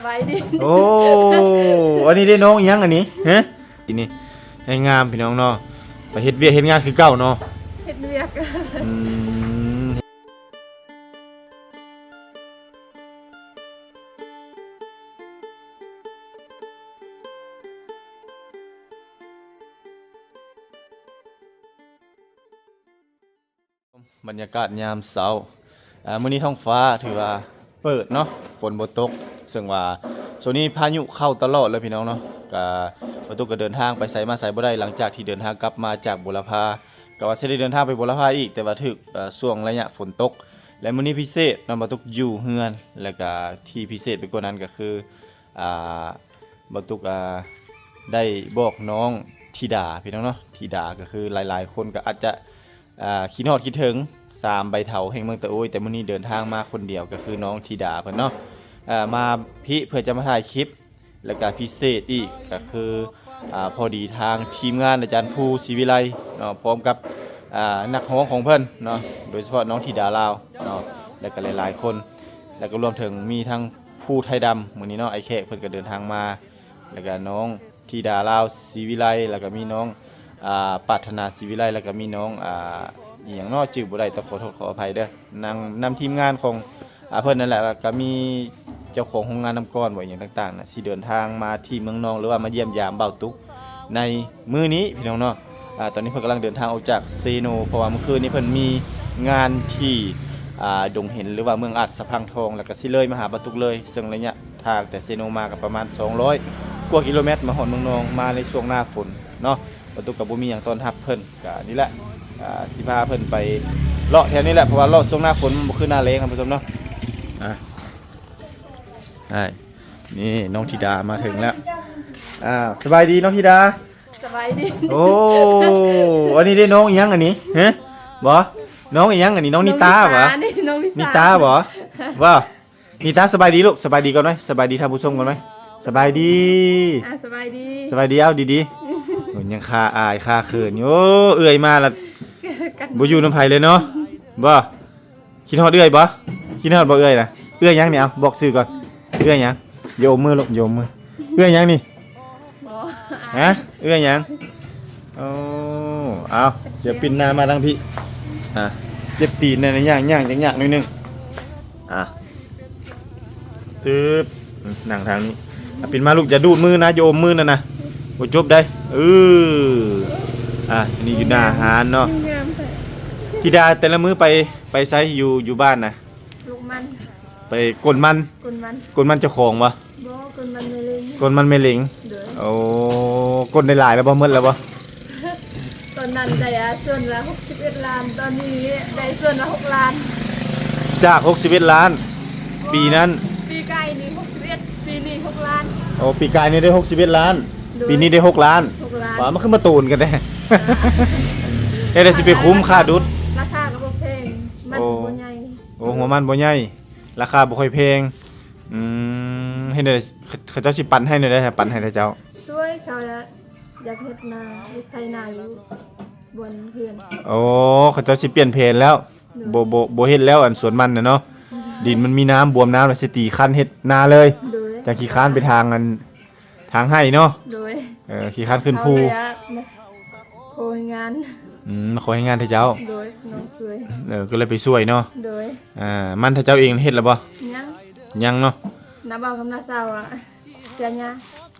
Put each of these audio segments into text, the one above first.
ສະບາຍດີ. ໂອ້ ອັນນີ້ເດ້ນ້ອງອີ່ຫຍັງອັນນີ້? ຮະ? ນີ້ ໃຫ້ງາມພີ່ນ້ອງເນາະ ໄປເຮັດວຽກເຮັດງານຄືເກົ່າເນາະ. ເຮັດວຽກ. ອືມ. ບັນຍາກາດຍາມເຊົ້າ ອາ ມື້ນີ້ທ້ອງຟ້າຖືວ່າເປີດເນາະ ຝົນບໍ່ຕົກ ເຊິ່ງວ່າຊ່ວງນີ້ພາຍຸເຂົ້າຕະຫຼອດເລີຍພີ່ນ້ອງເນາະ. ກະ ບ່າວຕຸກກໍເດີນທາງໄປໃສມາໃສບໍ່ໄດ້ ຫຼັງຈາກທີ່ເດີນທາງກັບມາຈາກບົວລະພາ ກະວ່າຊິໄດ້ເດີນທາງໄປບົວລະພາອີກ ແຕ່ວ່າຖືກ ເອີ ຊ່ວງໄລຍະຝົນຕົກ ແລະ ມື້ນີ້ພິເສດເນາະ ບ່າວຕຸກຢູ່ເຮືອນ ແລ້ວກະທີ່ພິເສດໄປກວ່ານັ້ນກໍຄື ອ່າ ບ່າວຕຸກ ອ່າ ໄດ້ບອກນ້ອງທິດາ ພີ່ນ້ອງເນາະ ທິດາກໍຄືຫຼາຍໆຄົນກໍອາດຈະ ອ່າ ຄິດຮອດຄິດເຖິງສາມໃບເຖົ້າແຫ່ງເມືອງຕະໂອ້ຍ ແຕ່ມື້ນີ້ເດີນທາງມາຄົນດຽວ ກໍຄືນ້ອງທິດາເພິ່ນເນາະ ເອີ ມາພີ້ເພື່ອຈະມາຖ່າຍຄລິບ ແລ້ວກໍພິເສດອີກກໍຄື ອ່າ ພໍດີທາງທີມງານອາຈານພູ ສີວິໄລເນາະ ພ້ອມກັບ ອ່າ ນັກຮ້ອງຂອງເພິ່ນເນາະ ໂດຍສະເພາະນ້ອງທິດາລາວເນາະ ແລ້ວກໍຫຼາຍໆຄົນ ແລ້ວກໍລວມເຖິງມີທັງ ພູໄທດຳ ມື້ນີ້ເນາະ ອ້າຍແຂກເພິ່ນກໍເດີນທາງມາ ແລ້ວກໍນ້ອງທິດາລາວ ສີວິໄລ ແລ້ວກໍມີນ້ອງ ອ່າ ປາດຖະໜາ ສີວິໄລ ແລ້ວກໍມີນ້ອງ ອ່າ ອີ່ຫຍັງເນາະ ຈື່ບໍ່ໄດ້ ຕ້ອງຂໍໂທດຂໍອະໄພເດີ ນາງນຳທີມງານຂອງ ອ່າ ເພິ່ນນັ້ນແຫຼະ ແລ້ວກໍມີເຈົ້າຂອງໂຮງງານນ້ຳກ້ອນບໍ ອີ່ຫຍັງຕ່າງໆນະ ຊິເດີນທາງມາທີ່ເມືອງນອງ ຫຼືວ່າມາຢ້ຽມຢາມບ່າວຕຸກໃນມື້ນີ້ ພີ່ນ້ອງເນາະ. ອ່າ ຕອນນີ້ເພິ່ນກຳລັງເດີນທາງອອກຈາກເຊໂນ ເພາະວ່າມື້ຄືນນີ້ເພິ່ນມີງານທີ່ ອ່າ ດົງເຫັນ ຫຼືວ່າເມືອງອາດສະພັງທອງ ແລ້ວກໍຊິເລີຍມາຫາບ່າວຕຸກເລີຍ ເຊິ່ງໄລຍະທາງແຕ່ເຊໂນມາກໍປະມານສອງຮ້ອຍກວ່າກິໂລແມັດ ມາຮອດເມືອງນອງ ມາໃນຊ່ວງໜ້າຝົນເນາະ ບ່າວຕຸກກໍບໍ່ມີຫຍັງຕ້ອນຮັບເພິ່ນ ກໍນີ້ແຫຼະ ອ່າ ຊິພາເພິ່ນໄປເລາະແຖວນີ້ແຫຼະ ເພາະວ່າເລາະຊ່ວງໜ້າຝົນມັນບໍ່ຄືໜ້າແລ້ງ ທ່ານຜູ້ຊົມເນາະ. ອ່າ ນີ້ນ້ອງທິດາມາເຖິງແລ້ວ ອ່າ ສະບາຍດີນ້ອງທິດາ. ສະບາຍດີ. ໂອ້ ອັນນີ້ເດ້ນ້ອງອີ່ຫຍັງອັນນີ້? ຮະ? ບໍ່? ນ້ອງອີ່ຫຍັງອັນນີ້? ນ້ອງນິຕາບໍ? ນ້ອງນິສາ ນິຕາບໍ? ບໍ່? ນິຕາ ສະບາຍດີລູກ ສະບາຍດີກ່ອນໄວ້ ສະບາຍດີທ່ານຜູ້ຊົມກ່ອນໄວ້ ສະບາຍດີ ອ່າ ສະບາຍດີ ສະບາຍດີ ເອົາດີໆ ໂອ້ຍ ຍັງຄາອາຍຄາເຂີນຢູ່ ໂອ້ ເອື້ອຍມາລະ ບໍ່ຢູ່ນຳໃຜເລີຍເນາະ ບໍ່? ຄິດຮອດເອື້ອຍບໍ່? ຄິດຮອດບໍ່ເອື້ອຍນະ? ເອື້ອຍຫຍັງນີ້? ເອົາ ບອກຊື່ກ່ອນ ເອື້ອຍຫຍັງ? ຢ່າອົມມືລູກ ຢ່າອົມມື ເອື້ອຍຫຍັງນີ້? ບໍ່ ຮະ? ເອື້ອຍຫຍັງ? ໂອ້ ເອົາ ດຽວປິ່ນໜ້າມາທາງພີ້ ອ່າ ເຈັບຕີນແດ່ ຍ່າງ ຍ່າງຈັກຍາກໜ້ອຍໜຶ່ງ ອ່າ ຕຶບ ນັ່ງທາງນີ້ ອ່າ ປິ່ນມາລູກ ຢ່າດູດມືນະ ຢ່າອົມມືນັ້ນນະ ບໍ່ຈົບໄດ໋ ເອີ ອ່າ ອັນນີ້ຢູ່ໜ້າຮ້ານເນາະ ງາມແທ້ ທິດາ ແຕ່ລະມື້ໄປ ໄປໃສ ຢູ່ ຢູ່ບ້ານນະ? ລູກມັນ ໄປກົນມັນ ກົນມັນ ກົນມັນເຈົ້າຂອງບໍ່? ບໍ່ ກົນມັນແມ່ເລັງ ກົນມັນແມ່ເລັງ ໂດຍ ໂອ້ ກົນໄດ້ຫຼາຍແລ້ວບໍ່? ໝົດແລ້ວບໍ່? ຕອນນັ້ນໄດ້ ອ່າ ສ່ວນລະຫົກສິບເອັດລ້ານ ຕອນນີ້ໄດ້ສ່ວນລະຫົກລ້ານ ຈາກຫົກສິບເອັດລ້ານ ປີນັ້ນ ປີກາຍນີ້ຫົກສິບເອັດ ປີນີ້ຫົກລ້ານ ໂອ້ ປີກາຍນີ້ໄດ້ຫົກສິບເອັດລ້ານ ໂດຍ ປີນີ້ໄດ້ຫົກລ້ານ ຫົກລ້ານ ວ້າ ມັນຄືມາໂຕນກັນແທ້ ເຮັດໃດຊິໄປຄຸ້ມຄ່າດຸດ ລາຄາກໍບໍ່ແພງ ມັນ ໂອ້ ບໍ່ໃຫຍ່ ໂອ້ ຫົວມັນບໍ່ໃຫຍ່ ລາຄາບໍ່ຄ່ອຍແພງ ອືມ ເຮັດໃດ ເຂົາເຈົ້າຊິປັນໃຫ້ແນວໃດ ປັນໃຫ້ເຂົາເຈົ້າ? ຊ່ວຍເຂົາ ຢາກເຮັດນາ ເຮັດໄຖນາຢູ່ບ່ອນເຮືອນ ໂອ້ ເຂົາເຈົ້າຊິປ່ຽນແຜນແລ້ວ ໂດຍ ບໍ່ ບໍ່ ບໍ່ເຮັດແລ້ວ ອັນສວນມັນນະເນາະ ອືມ ດິນມັນມີນ້ຳ ບວມນ້ຳ ແລ້ວຊິຕີຄັນເຮັດນາເລີຍ ໂດຍ ຈັ່ງຂີ້ຄ້ານໄປທາງ ອັນ ທາງໄຮ່ເນາະ ໂດຍ ເອີ ຂີ້ຄ້ານຂຶ້ນພູ ເຮົາເລີຍມາຂໍແຮງງານ ອືມ ມາຂໍແຮງງານໃຫ້ເຈົ້າ ໂດຍ ນ້ອງຊ່ວຍ ເອີ ກໍເລີຍໄປຊ່ວຍເນາະ ໂດຍ ອ່າ ມັນຖ້າເຈົ້າເອງເຮັດແລ້ວບໍ່? ຍັງ ຍັງເນາະ ນ້າບ່າວກັບນ້າສາວອະ ເສຍຫຍ້າ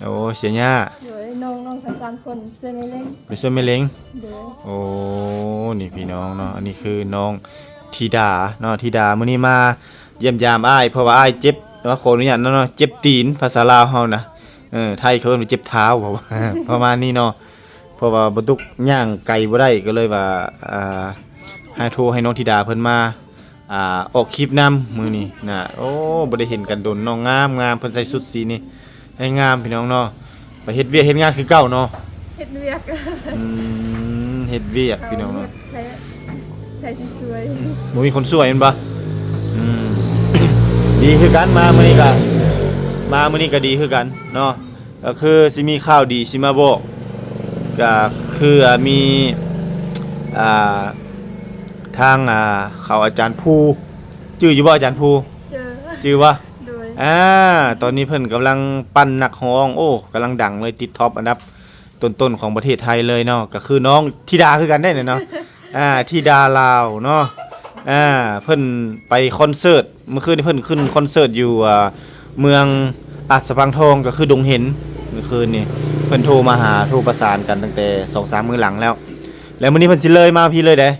ໂອ້ ເສຍຫຍ້າ ໂດຍ ນ້ອງ ນ້ອງທັງສາມຄົນຊ່ວຍແມ່ເລັງ ໄປຊ່ວຍແມ່ເລັງ ໂດຍ ໂອ້ ນີ້ພີ່ນ້ອງເນາະ ອັນນີ້ຄືນ້ອງທິດາເນາະ ທິດາ ມື້ນີ້ມາຢ້ຽມຢາມອ້າຍ ເພາະວ່າອ້າຍເຈັບ ເນາະ ຂໍອະນຸຍາດເນາະ ເຈັບຕີນ ພາສາລາວເຮົານະ ເອີ ໄທເຂົາເອີ້ນວ່າເຈັບເທົ້າ ປະມານນີ້ເນາະ ເພາະວ່າບ່າວຕຸກຍ່າງໄກບໍ່ໄດ້ ກໍເລີຍວ່າ ອ່າ ໃຫ້ໂທໃຫ້ນ້ອງທິດາເພິ່ນມາ ອ່າ ອອກຄລິບນຳມື້ນີ້ນະ ໂອ້ ບໍ່ໄດ້ເຫັນກັນດົນເນາະ ງາມໆ ເພິ່ນໃສ່ຊຸດສີນີ້ ໃຫ້ງາມພີ່ນ້ອງເນາະ ໄປເຮັດວຽກເຮັດງານຄືເກົ່າເນາະ ເຮັດວຽກ ອືມ ເຮັດວຽກພີ່ນ້ອງເນາະ ໃຜ ໃຜຊິຊ່ວຍ ບໍ່ມີຄົນຊ່ວຍແມ່ນບໍ່? ອືມ ດີຄືກັນ ມາມື້ນີ້ກະ ມາມື້ນີ້ກະດີຄືກັນເນາະ ກໍຄືຊິມີຂ່າວດີຊິມາບອກ ກໍຄື ອ່າ ມີ ອ່າ ທາງ ອ່າ ເຂົາອາຈານພູ ຈື່ຢູ່ບໍ່ອາຈານພູ? ຈື່ ຈື່ບໍ່? ໂດຍ ອ່າ ຕອນນີ້ເພິ່ນກຳລັງປັ້ນນັກຮ້ອງ ໂອ້ ກຳລັງດັງເລີຍ ຕິດທັອບອັນດັບຕົ້ນໆຂອງປະເທດໄທເລີຍເນາະ ກໍຄືນ້ອງທິດາຄືກັນເດ້ເນາະ ອ່າ ທິດາລາວເນາະ ອ່າ ເພິ່ນໄປຄອນເສີດ ມື້ຄືນນີ້ເພິ່ນຂຶ້ນຄອນເສີດຢູ່ ອ່າ ເມືອງອາດສະພັງທອງ ກໍຄືດົງເຫັນ ມື້ຄືນນີ້ເພິ່ນໂທມາຫາ ໂທປະສານກັນຕັ້ງແຕ່ສອງສາມມື້ຫຼັງແລ້ວ ແລ້ວມື້ນີ້ເພິ່ນຊິເລີຍມາພີ້ເລີຍເດ້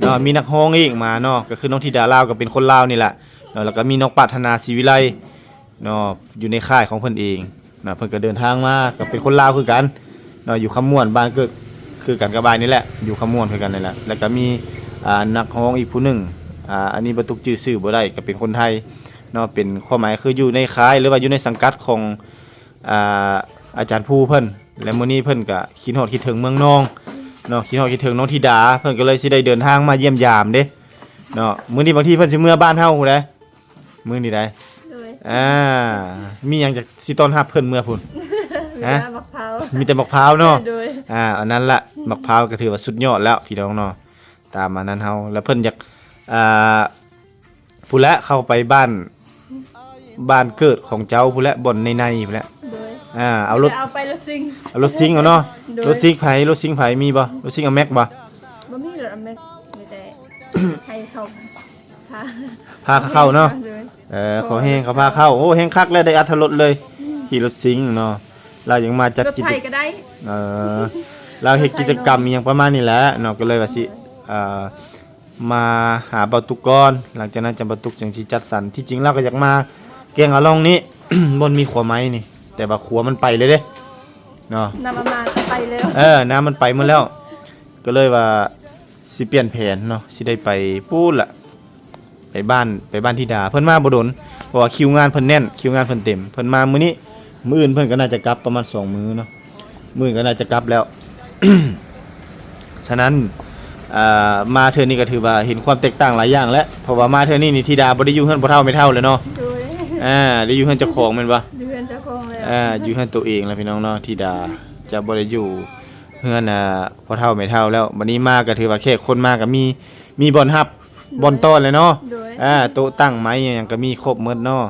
ເນາະ ມີນັກຮ້ອງອີກມາເນາະ ກໍຄືນ້ອງທິດາລາວ ກໍເປັນຄົນລາວນີ້ແຫຼະ ເນາະ ແລ້ວກໍມີນ້ອງປາດຖະໜາ ສີວິໄລ ເນາະ ຢູ່ໃນຄ້າຍຂອງເພິ່ນເອງເນາະ ເພິ່ນກໍເດີນທາງມາ ກໍເປັນຄົນລາວຄືກັນເນາະ ຢູ່ຄຳມ່ວນ ບ້ານເກີດຄືກັນກັບອ້າຍນີ້ແຫຼະ ຢູ່ຄຳມ່ວນຄືກັນນີ້ແຫຼະ ແລ້ວກໍມີ ອ່າ ນັກຮ້ອງອີກຜູ້ໜຶ່ງ ອ່າ ອັນນີ້ບໍ່ຕຸກຈື່ຊື່ບໍ່ໄດ້ ກໍເປັນຄົນໄທເນາະ ເປັນ ຄວາມໝາຍຄືຢູ່ໃນຄ້າຍ ຫຼືວ່າຢູ່ໃນສັງກັດຂອງ ອ່າ ອາຈານພູເພິ່ນ ແລະ ມື້ນີ້ເພິ່ນກໍຄິດຮອດຄິດເຖິງເມືອງນອງເນາະ ຄິດຮອດຄິດເຖິງນ້ອງທິດາ ເພິ່ນກໍເລີຍຊິໄດ້ເດີນທາງມາຢ້ຽມຢາມເດ້ເນາະ ມື້ນີ້ບາງທີເພິ່ນຊິເມືອບ້ານເຮົາພຸ້ນໃດ ມື້ນີ້ໃດ ໂດຍ ອ່າ ມີຫຍັງຈະຊິຕ້ອນຮັບເພິ່ນເມືອພຸ້ນ? ມີແຕ່ໝາກພ້າວ ມີແຕ່ໝາກພ້າວເນາະ ໂດຍ ອ່າ ອັນນັ້ນລະ ໝາກພ້າວກໍຖືວ່າສຸດຍອດແລ້ວພີ່ນ້ອງເນາະ ຕາມອັນນັ້ນເຮົາ ແລ້ວເພິ່ນຢາກ ອ່າ ພຸ້ນແຫຼະ ເຂົ້າໄປບ້ານ ບ້ານເກີດຂອງເຈົ້າພຸ້ນແຫຼະ ບ່ອນໃນໆພຸ້ນແຫຼະ ໂດຍ ອ່າ ເອົາລົດ ເອົາໄປລົດຊິງ ເອົາລົດຊິງເອົາເນາະ ໂດຍ ລົດຊິງໃຜ ລົດຊິງໃຜ ມີບໍ່? ລົດຊິງອາແມັກບໍ່? ບໍ່ມີລົດອາແມັກ ມີແຕ່ໃຫ້ເຂົາ ພາ ພາເຂົາເຂົ້າເນາະ ໂດຍ ເອີ ຂໍແຮງເຂົາພາເຂົ້າ ໂອ້ ແຮງຄັກແລ້ວ ໄດ້ອັດຖະລົດເລີຍ ອືມ ຂີ່ລົດຊິງເນາະ ລາວຍັງມາຈັດ ລົດໄຖກໍໄດ້ ເອີ ລາວເຮັດກິດຈະກຳອີ່ຫຍັງປະມານນີ້ແຫຼະເນາະ ກໍເລີຍວ່າຊິ ໂດຍ ເອີ ມາຫາເບົາຕຸກກ່ອນ ຫຼັງຈາກນັ້ນຈະເບົາຕຸກຈັ່ງຊິຈັດສັນ ທີ່ຈິງລາວກໍຢາກມາແກ້ງອາລ່ອງນີ້ ບ່ອນມີຂົວໄມ້ນີ້ ແຕ່ວ່າຂົວມັນໄປເລີຍເດ້ເນາະ ນ້ຳມັນມາໄປແລ້ວ ເອີ ນ້ຳມັນໄປໝົດແລ້ວ ກໍເລີຍວ່າ ຊິປ່ຽນແຜນເນາະ ຊິໄດ້ໄປພຸ້ນລະ ໄປບ້ານ ໄປບ້ານທິດາ ເພິ່ນມາບໍ່ດົນ ເພາະວ່າຄິວງານເພິ່ນແໜ້ນ ຄິວງານເພິ່ນເຕັມ ເພິ່ນມາມື້ນີ້ ມື້ອື່ນເພິ່ນກໍໜ້າຈະກັບປະມານສອງມື້ເນາະ ມື້ອື່ນກໍໜ້າຈະກັບແລ້ວ ສະນັ້ນ ອ່າ ມາເທື່ອນີ້ກໍຖືວ່າເຫັນຄວາມແຕກຕ່າງຫຼາຍຢ່າງແລ້ວ ເພາະວ່າມາເທື່ອນີ້ນີ້ທິດາບໍ່ໄດ້ຢູ່ເຮືອນພໍ່ເຖົ້າແມ່ເຖົ້າແລ້ວເນາະ ໂດຍ ອ່າ ໄດ້ຢູ່ເຮືອນເຈົ້າຂອງແມ່ນບໍ່? ຢູ່ເຮືອນເຈົ້າຂອງແລ້ວ ອ່າ ຢູ່ເຮືອນໂຕເອງແລ້ວພີ່ນ້ອງເນາະ ທິດາຈະບໍ່ໄດ້ຢູ່ ເຮືອນ ອ່າ ພໍ່ເຖົ້າແມ່ເຖົ້າແລ້ວ ບັດນີ້ມາກໍຖືວ່າແຂກຄົນມາກໍມີ ມີບ່ອນຮັບ ໂດຍ ບ່ອນຕ້ອນແຫຼະເນາະ ໂດຍ ອ່າ ໂຕະຕັ້ງໄມ້ຫຍັງກໍມີຄົບໝົດເນາະ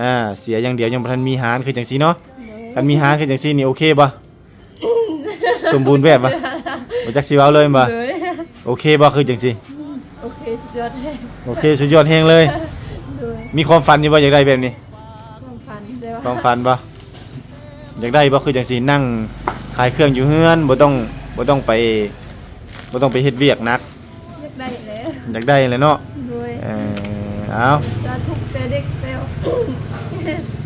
ອ່າ ເສຍຢ່າງດຽວຍັງບໍ່ທັນມີຮ້ານຄືຈັ່ງຊີ້ເນາະ ໂດຍ ຄັນມີຮ້ານຄືຈັ່ງຊີ້ນີ້ໂອເຄບໍ່? ສົມບູນແບບບໍ່? ບໍ່ຈັກຊິເວົ້າເລີຍແມ່ນບໍ່? ໂດຍ ໂອເຄບໍ່ຄືຈັ່ງຊີ້? ໂອເຄ ສຸດຍອດແຮງ ໂອເຄ ສຸດຍອດແຮງເລີຍ ໂດຍ ມີຄວາມຝັນຢູ່ບໍ່ ຢາກໄດ້ແບບນີ້? ຄວາມຝັນແຕ່ວ່າ ຄວາມຝັນບໍ່? ຢາກໄດ້ບໍ່ ຄືຈັ່ງຊີ້ ນັ່ງຂາຍເຄື່ອງຢູ່ເຮືອນ ບໍ່ຕ້ອງ ບໍ່ຕ້ອງໄປ ບໍ່ຕ້ອງໄປເຮັດວຽກໜັກ ຢາກໄດ້ແຫຼະ ຢາກໄດ້ແຫຼະເນາະ ໂດຍ ເອີ ເອົາ ຈະທຸກແຕ່ເດັກແຕ່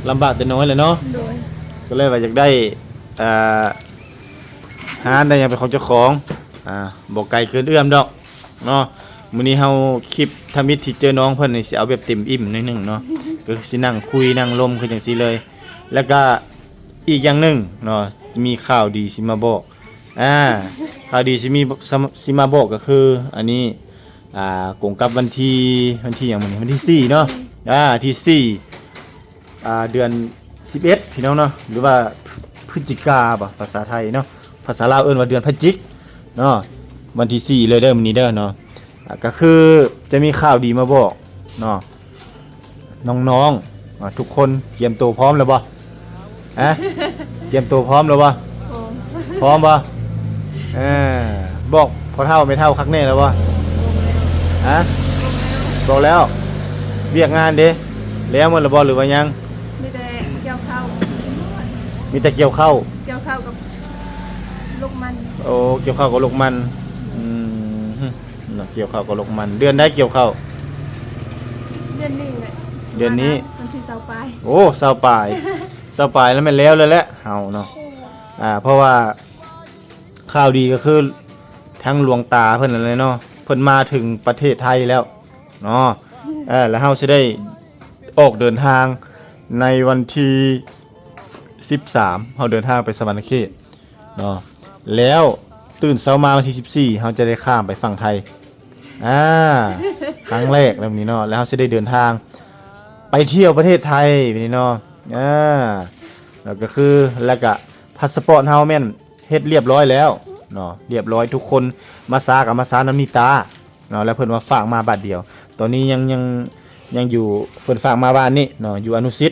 ລຳບາກແຕ່ນ້ອຍແຫຼະເນາະ ໂດຍ ກໍເລີຍວ່າຢາກໄດ້ ເອີ ຮ້ານໄດ້ຫຍັງເປັນຂອງເຈົ້າຂອງ ອ່າ ບໍ່ໄກເກີນເອື້ອມດອກ ເນາະ ມື້ນີ້ເຮົາຄລິບທຳອິດທີ່ເຈີນ້ອງເພິ່ນນີ້ຊິເອົາແບບເຕັມອີ່ມໜ້ອຍໜຶ່ງເນາະ ກໍຄືຊິນັ່ງຄຸຍນັ່ງລົມຄືຈັ່ງຊີ້ເລີຍ ແລ້ວກະອີກຢ່າງໜຶ່ງເນາະ ມີຂ່າວດີຊິມາບອກ ອ່າ ຂ່າວດີຊິມີ ຊິມາບອກກໍຄື ອັນນີ້ ອ່າ ກົງກັບວັນທີ ວັນທີຫຍັງມື້ນີ້ ວັນທີສີ່ເນາະ ອ່າ ທີສີ່ ອ່າ ເດືອນສິບເອັດ ພີ່ນ້ອງເນາະ ຫຼືວ່າ ພຶສຈິກາບໍ ພາສາໄທເນາະ ພາສາລາວເອີ້ນວ່າເດືອນພະຈິກເນາະ ວັນທີສີ່ເລີຍເດີ ມື້ນີ້ເດີເນາະ ອ່າ ກໍຄືຈະມີຂ່າວດີມາບອກເນາະ ນ້ອງໆ ອ່າ ທຸກຄົນກຽມໂຕພ້ອມແລ້ວບໍ່? ຮະ? ກຽມໂຕພ້ອມແລ້ວບໍ່? ພ້ອມ ພ້ອມບໍ່? ເອີ ບອກພໍ່ເຖົ້າແມ່ເຖົ້າຄັກແນ່ແລ້ວບໍ່? ຮະ? ບອກແລ້ວ ວຽກງານເດ ແລ້ວໝົດແລ້ວບໍ່ ຫຼືວ່າຍັງ? ມີແຕ່ກ່ຽວເຂົ້າ ມີແຕ່ກ່ຽວເຂົ້າ ກ່ຽວເຂົ້າກັບລົກມັນ ໂອ້ ກ່ຽວເຂົ້າກັບລົກມັນ ອືມ ເນາະ ກ່ຽວເຂົ້າກັບລົກມັນ ເດືອນໃດກ່ຽວເຂົ້າ? ເດືອນນີ້ແຫຼະ ເດືອນນີ້ ວັນທີຊາວປາຍ ໂອ້ ຊາວປາຍ ຊາວປາຍແລ້ວແມ່ນແລ້ວແລ້ວແຫຼະເຮົາເນາະ ອ່າ ເພາະວ່າຂ່າວດີກໍຄືທາງຫຼວງຕາເພິ່ນນັ້ນແຫຼະເນາະ ເພິ່ນມາເຖິງປະເທດໄທແລ້ວເນາະ ເອີ ແລ້ວເຮົາຊິໄດ້ອອກເດີນທາງໃນວັນທີສິບສາມ ເຮົາເດີນທາງໄປສະຫວັນນະເຂດ ເນາະ ແລ້ວຕື່ນເຊົ້າມາວັນທີສິບສີ່ ເຮົາຈະໄດ້ຂ້າມໄປຝັ່ງໄທ ອ່າ ຄັ້ງແລກແບບນີ້ເນາະ ແລ້ວເຮົາຊິໄດ້ເດີນທາງໄປທ່ຽວປະເທດໄທແບບນີ້ເນາະ ອ່າ ແລ້ວກໍຄື ແລ້ວກໍພາສະປອດເຮົາແມ່ນເຮັດລຽບຮ້ອຍແລ້ວເນາະ ລຽບຮ້ອຍທຸກຄົນ ມາຊ້າກໍມາຊ້ານຳນິຕາ ເນາະ ແລ້ວເພິ່ນວ່າຝາກມາບາດດຽວ ຕອນນີ້ຍັງ ຍັງ ຍັງຢູ່ ເພິ່ນຝາກມາວານນີ້ເນາະ ຢູ່ອະນຸສິດ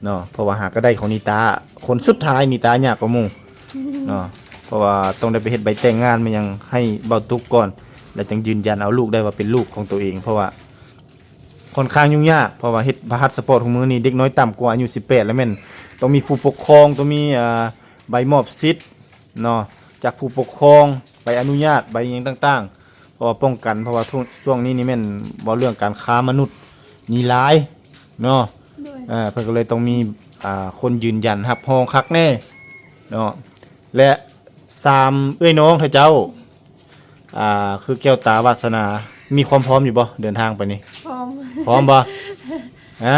ເນາະ ເພາະວ່າຫາກໍໄດ້ຂອງນິຕາ ຄົນສຸດທ້າຍ ນິຕາຍາກກວ່າໝູ່ເນາະ ເພາະວ່າຕ້ອງໄດ້ໄປເຮັດໃບແຕ່ງງານ ແມ່ນຫຍັງ ໃຫ້ເບົາຕຸກກ່ອນ ແລ້ວຈຶ່ງຢືນຢັນເອົາລູກໄດ້ວ່າເປັນລູກຂອງໂຕເອງ ເພາະວ່າ ຂ້ອນຂ້າງຫຍຸ້ງຍາກ ເພາະວ່າເຮັດພາສປອດທຸກມື້ນີ້ ເດັກນ້ອຍຕ່ຳກວ່າອາຍຸສິບແປດແລ້ວແມ່ນຕ້ອງມີຜູ້ປົກຄອງ ຕ້ອງມີ ອ່າ ໃບມອບສິດເນາະ ຈາກຜູ້ປົກຄອງ ໃບອະນຸຍາດ ໃບຫຍັງຕ່າງໆ ເພາະວ່າປ້ອງກັນ ເພາະວ່າຊ່ວງ ຊ່ວງນີ້ນີ້ແມ່ນເວົ້າເລື່ອງການຄ້າມະນຸດນີ້ຫຼາຍເນາະ ໂດຍ ເອີ ເພິ່ນກໍເລີຍຕ້ອງມີ ອ່າ ຄົນຢືນຢັນຮັບຮອງຄັກແນ່ເນາະ ແລະ ສາມເອື້ອຍນ້ອງເຂົາເຈົ້າ ອ່າ ຄືແກ້ວຕາວາດສະໜາ ມີຄວາມພ້ອມຢູ່ບໍ່ ເດີນທາງໄປນີ້? ພ້ອມ ພ້ອມບໍ່? ຮະ?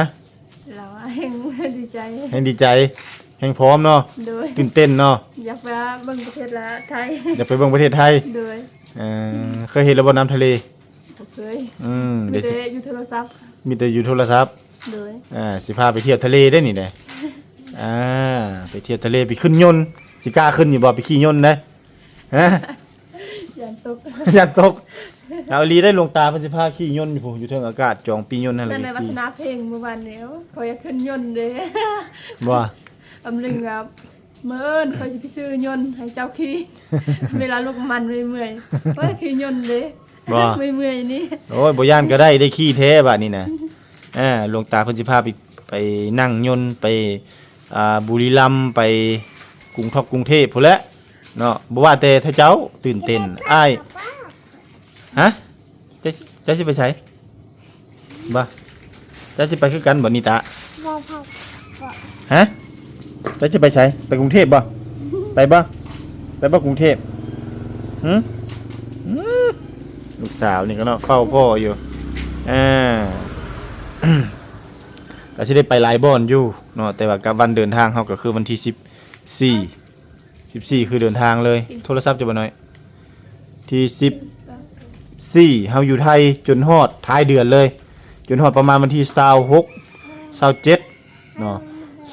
ລາວວ່າແຮ່ງດີໃຈ ແຮ່ງດີໃຈ ແຮ່ງພ້ອມເນາະ ໂດຍ ຕື່ນເຕັ້ນເນາະ ຢາກໄປເບິ່ງປະເທດລາວ ໄທ ຢາກໄປເບິ່ງປະເທດໄທ ໂດຍ ເອີ ເຄີຍເຫັນແລ້ວບໍ່ນ້ຳທະເລ? ບໍ່ເຄີຍ ອືມ ມີແຕ່ຢູ່ໂທລະສັບ ມີແຕ່ຢູ່ໂທລະສັບ ໂດຍ ອ່າ ຊິພາໄປທ່ຽວທະເລເດ້ນີ້ເດ້ ອ່າ ໄປທ່ຽວທະເລ ໄປຂຶ້ນຍົນ ຊິກ້າຂຶ້ນຢູ່ບໍ່ ໄປຂີ່ຍົນເດ້? ຮະ? ຢ້ານຕົກ ຢ້ານຕົກ ເອົາອີ່ຫຼີໄດ໋ ຫຼວງຕາເພິ່ນຊິພາຂີ່ຍົນຢູ່ພຸ້ນ ຢູ່ເທິງອາກາດ ຈອງປີ້ຍົນຫັ້ນແຫຼະ ນັ້ນແຫຼະ ວາສະໜາເພງມື້ວານນີ້ ຂ້ອຍຢາກຂຶ້ນຍົນເດ້ ບໍ່? ອຳລຶງວ່າ ມື້ອື່ນຂ້ອຍຊິໄປຊື້ຍົນໃຫ້ເຈົ້າຂີ່ ເວລາລົງນ້ຳມັນເມື່ອຍໆ ຂ້ອຍຂີ່ຍົນເດ້ ບໍ່? ເມື່ອຍໆນີ້ ໂອ້ຍ ບໍ່ຢ້ານກໍໄດ້ ໄດ້ຂີ່ແທ້ບາດນີ້ນະ ອ່າ ຫຼວງຕາເພິ່ນຊິພາໄປ ໄປນັ່ງຍົນ ໄປ ອ່າ ບຸລີລຳ ໄປກຸງທອກກຸງເທບພຸ້ນແຫຼະ ເນາະ ບໍ່ວ່າແຕ່ທ່ານເຈົ້າຕື່ນເຕັ້ນ ອ້າຍ ຮະ? ເຈົ້າ ເຈົ້າຊິໄປໃສ? ບໍ່ ເຈົ້າຊິໄປຄືກັນບໍ່ ນິຕາ? ບໍ່ ບໍ່ ຮະ? ເຈົ້າຊິໄປໃສ? ໄປກຸງເທບບໍ່? ໄປບໍ່? ໄປບໍ່ກຸງເທບ? ຫື? ຫື? ລູກສາວນີ້ກໍເນາະ ເຝົ້າພໍ່ຢູ່ ອ່າ ກໍຊິໄດ້ໄປຫຼາຍບ່ອນຢູ່ເນາະ ແຕ່ວ່າກັບວັນເດີນທາງເຮົາກໍຄືວັນທີສິບສີ່ ສິບສີ່ຄືເດີນທາງເລີຍ ໂທລະສັບຈະບໍ່ນ້ອຍ ທີສິບສີ່ ເຮົາຢູ່ໄທຈົນຮອດທ້າຍເດືອນເລີຍ ຈົນຮອດປະມານວັນທີຊາວຫົກ ຊາວເຈັດເນາະ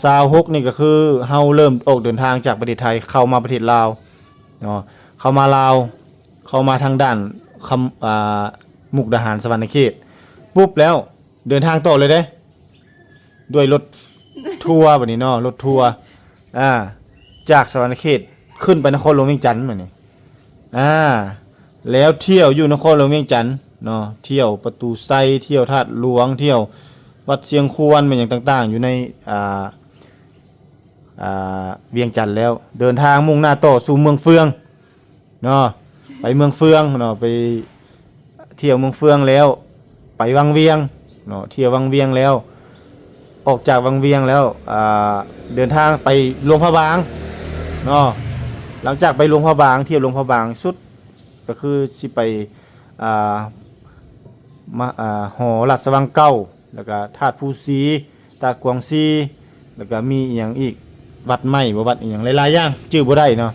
ຊາວຫົກນີ້ກໍຄືເຮົາເລີ່ມອອກເດີນທາງຈາກປະເທດໄທ ເຂົ້າມາປະເທດລາວເນາະ ເຂົ້າມາລາວ ເຂົ້າມາທາງດ້ານຄຳ ອ່າ ມຸກດາຫານ ສະຫວັນນະເຂດ ປຸບແລ້ວ ເດີນທາງຕໍ່ເລີຍເດ້ ດ້ວຍລົດທົວບັດນີ້ເນາະ ລົດທົວ ອ່າ ຈາກສະຫວັນນະເຂດຂຶ້ນໄປນະຄອນຫຼວງວຽງຈັນບັດນີ້ ອ່າ ແລ້ວທ່ຽວຢູ່ນະຄອນຫຼວງວຽງຈັນເນາະ ທ່ຽວປະຕູໄຊ ທ່ຽວທາດຫຼວງ ທ່ຽວວັດຊຽງຄວນ ແມ່ນຫຍັງຕ່າງໆ ຢູ່ໃນ ອ່າ ອ່າ ວຽງຈັນແລ້ວ ເດີນທາງມຸ່ງໜ້າຕໍ່ສູ່ເມືອງເຟືອງ ເນາະ ໄປເມືອງເຟືອງເນາະ ໄປທ່ຽວເມືອງເຟືອງແລ້ວ ໄປວັງວຽງເນາະ ທ່ຽວວັງວຽງແລ້ວ ອອກຈາກວັງວຽງແລ້ວ ອ່າ ເດີນທາງໄປຫຼວງພະບາງເນາະ ຫຼັງຈາກໄປຫຼວງພະບາງ ທ່ຽວຫຼວງພະບາງສຸດ ກໍຄືຊິໄປ ອ່າ ມາ ອ່າ ຫໍລາຊະວັງເກົ່າ ແລ້ວກະທາດພູຊີ ທາດກວາງຊີ ແລ້ວກະມີອີ່ຫຍັງອີກ ວັດໃໝ່ບໍ່ ວັດອີ່ຫຍັງ ຫຼາຍໆຢ່າງ ຈື່ບໍ່ໄດ້ເນາະ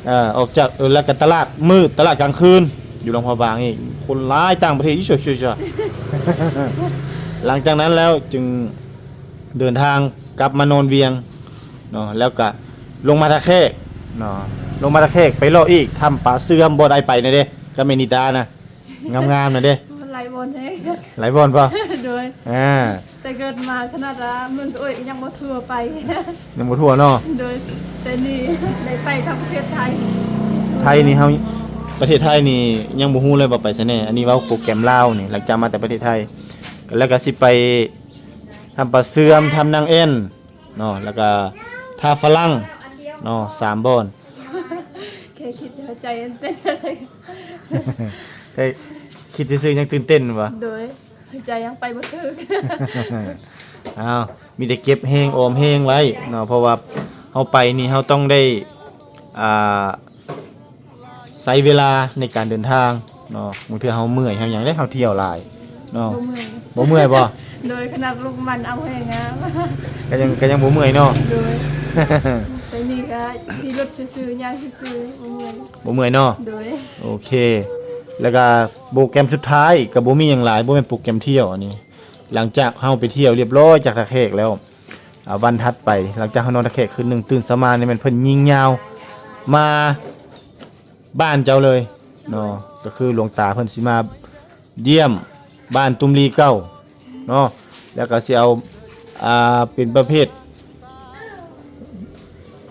ເອີ ອອກຈາກ ເອີ ແລ້ວກະຕະຫຼາດມືດ ຕະຫຼາດກາງຄືນ ຢູ່ຫຼວງພະບາງອີກ ຄົນຫຼາຍຕ່າງປະເທດ ອີ່ ຊ່ວຍໆ ຫຼັງຈາກນັ້ນແລ້ວຈຶ່ງເດີນທາງກັບມານອນວຽງເນາະ ແລ້ວກະລົງມາທ່າແຂກເນາະ ລົງມາທ່າແຂກໄປເລາະອີກ ຖ້ຳປາເຊື່ອມ ບ່ອນອ້າຍໄປນະເດ້ ກັບແມ່ນິຕານະ ງາມໆນະເດ້ ຫຼາຍບ່ອນແຮງ ຫຼາຍບ່ອນບໍ່? ໂດຍ ອ່າ ແຕ່ເກີດມາຂະໜາດວ່າເມືອງໂອ້ຍກໍຍັງບໍ່ທົ່ວໄປ ຍັງບໍ່ທົ່ວເນາະ ໂດຍ ແຕ່ນີ້ໄດ້ໄປທັງປະເທດໄທ ໄທນີ້ເຮົາ ປະເທດໄທນີ້ຍັງບໍ່ຮູ້ເລີຍວ່າໄປໃສແດ່ ອັນນີ້ເວົ້າໂປຣແກຣມລາວນີ້ ຫຼັງຈາກມາແຕ່ປະເທດໄທ ແລ້ວກໍຊິໄປຖ້ຳປາເຊື່ອມ ຖ້ຳນາງແອ່ນ ເນາະ ແລ້ວກະທ່າຝຣັ່ງເນາະ ສາມບ່ອນ ແຄ່ຄິດຫົວໃຈເຕັ້ນ ແຄ່ຄິດຊື່ໆຍັງຕື່ນເຕັ້ນບໍ່? ໂດຍ ຫົວໃຈຍັງໄປບໍ່ເຖິງ ອ້າວ ມີແຕ່ເກັບແຮງ ອອມແຮງໄວ້ເນາະ ເພາະວ່າເຮົາໄປນີ້ເຮົາຕ້ອງໄດ້ ອ່າ ໃຊ້ເວລາໃນການເດີນທາງເນາະ ບາງເທື່ອເຮົາເມື່ອຍເຮົາຫຍັງເດ້ ເຮົາທ່ຽວຫຼາຍເນາະ ບໍ່ເມື່ອຍ ບໍ່ເມື່ອຍບໍ່? ໂດຍ ຂະໜາດລົງນ້ຳມັນເອົາແຮງງາມ ກໍຍັງ ກໍຍັງບໍ່ເມື່ອຍເນາະ ໂດຍ ໄປນີ້ກໍຂີ່ລົດຊື່ໆ ຍ່າງຊື່ໆ ບໍ່ເມື່ອຍ ບໍ່ເມື່ອຍເນາະ ໂດຍ ໂອເຄ ແລ້ວກໍໂປຣແກຣມສຸດທ້າຍກໍບໍ່ມີຫຍັງຫຼາຍ ບໍ່ແມ່ນໂປຣແກຣມທ່ຽວອັນນີ້ ຫຼັງຈາກເຮົາໄປທ່ຽວລຽບຮ້ອຍຈາກທ່າແຂກແລ້ວ ອ່າ ວັນຖັດໄປ ຫຼັງຈາກເຮົານອນທ່າແຂກຄືນໜຶ່ງ ຕື່ນເຊົ້າມານີ້ແມ່ນເພິ່ນຍິງຍາວມາບ້ານເຈົ້າເລີຍເນາະ ກໍຄືຫຼວງຕາເພິ່ນຊິມາຢ້ຽມບ້ານຕຸ້ມລີເກົ່າ ເນາະ ແລ້ວກໍຊິເອົາ ອ່າ ເປັນປະເພດ